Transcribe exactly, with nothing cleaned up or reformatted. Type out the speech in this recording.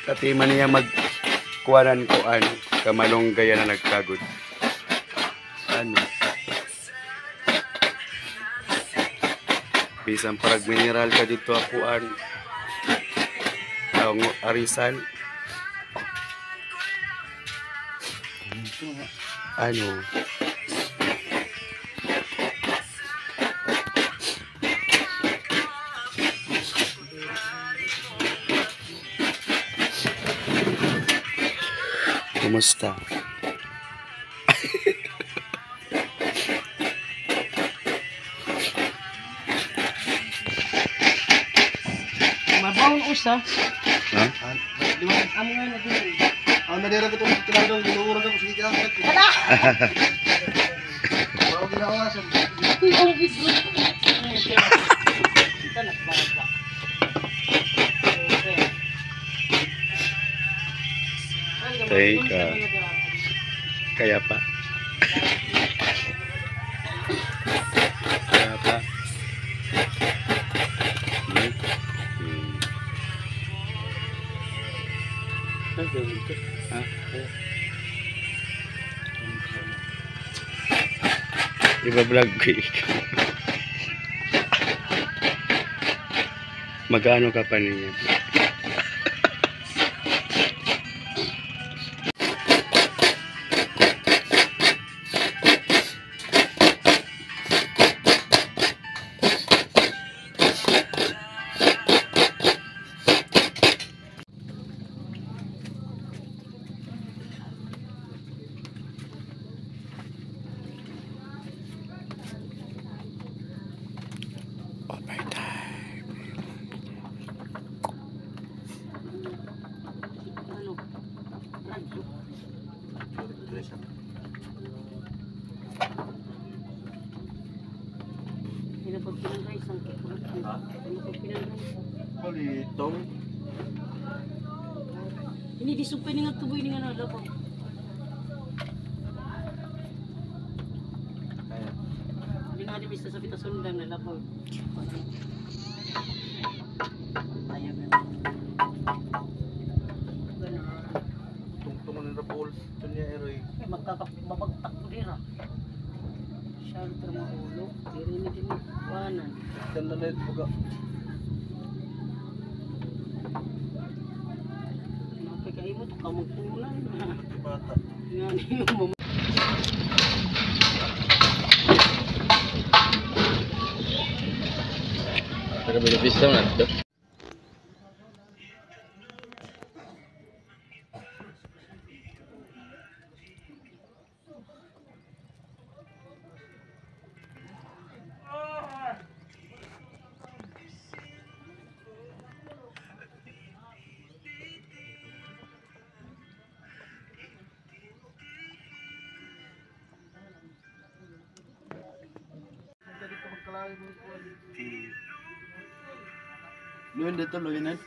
Kati man niya mag kuanan kuan, kamalunggay na nagkagod. Ano? Bisan parag mineral ka dito ha kuan. Ang arisan. Ano? Kumusta? Mabawon usa. Ha? Liwanag amo nga na diri. Ang nadira ko itong kinandong, ginuurag ako, sige ka. Hala! Mao ginawa sa Uy, ang bigod. Teka. Kaya pa. Kaya pa. Hmm. Hmm. Ha? Iba-vlog ko ikaw. Mag-ano ka pa niya? Overtime. Ano? Radyo. Hindi na pag pinag-rice ang kaya. Hindi na pag pinag-rice ang Palitong. Ini di sumpay ni nga tuboy ni nga nalabaw. Kaya. Hindi nga di mista sa pita sundang nalabaw. Ayaw na. Ganun. Tungtungan na balls. Ito niya, Eroy. Ay, magkakap-, mabagtak ko dira. Shelter mo ulo. Diri na din kuanan. Ganda na ito, baga. Napay kayo mo, ito ka magkunan. Ito bata. Nga, hindi mo mam- Taga Bellavista na ito. Luin dito, luinan.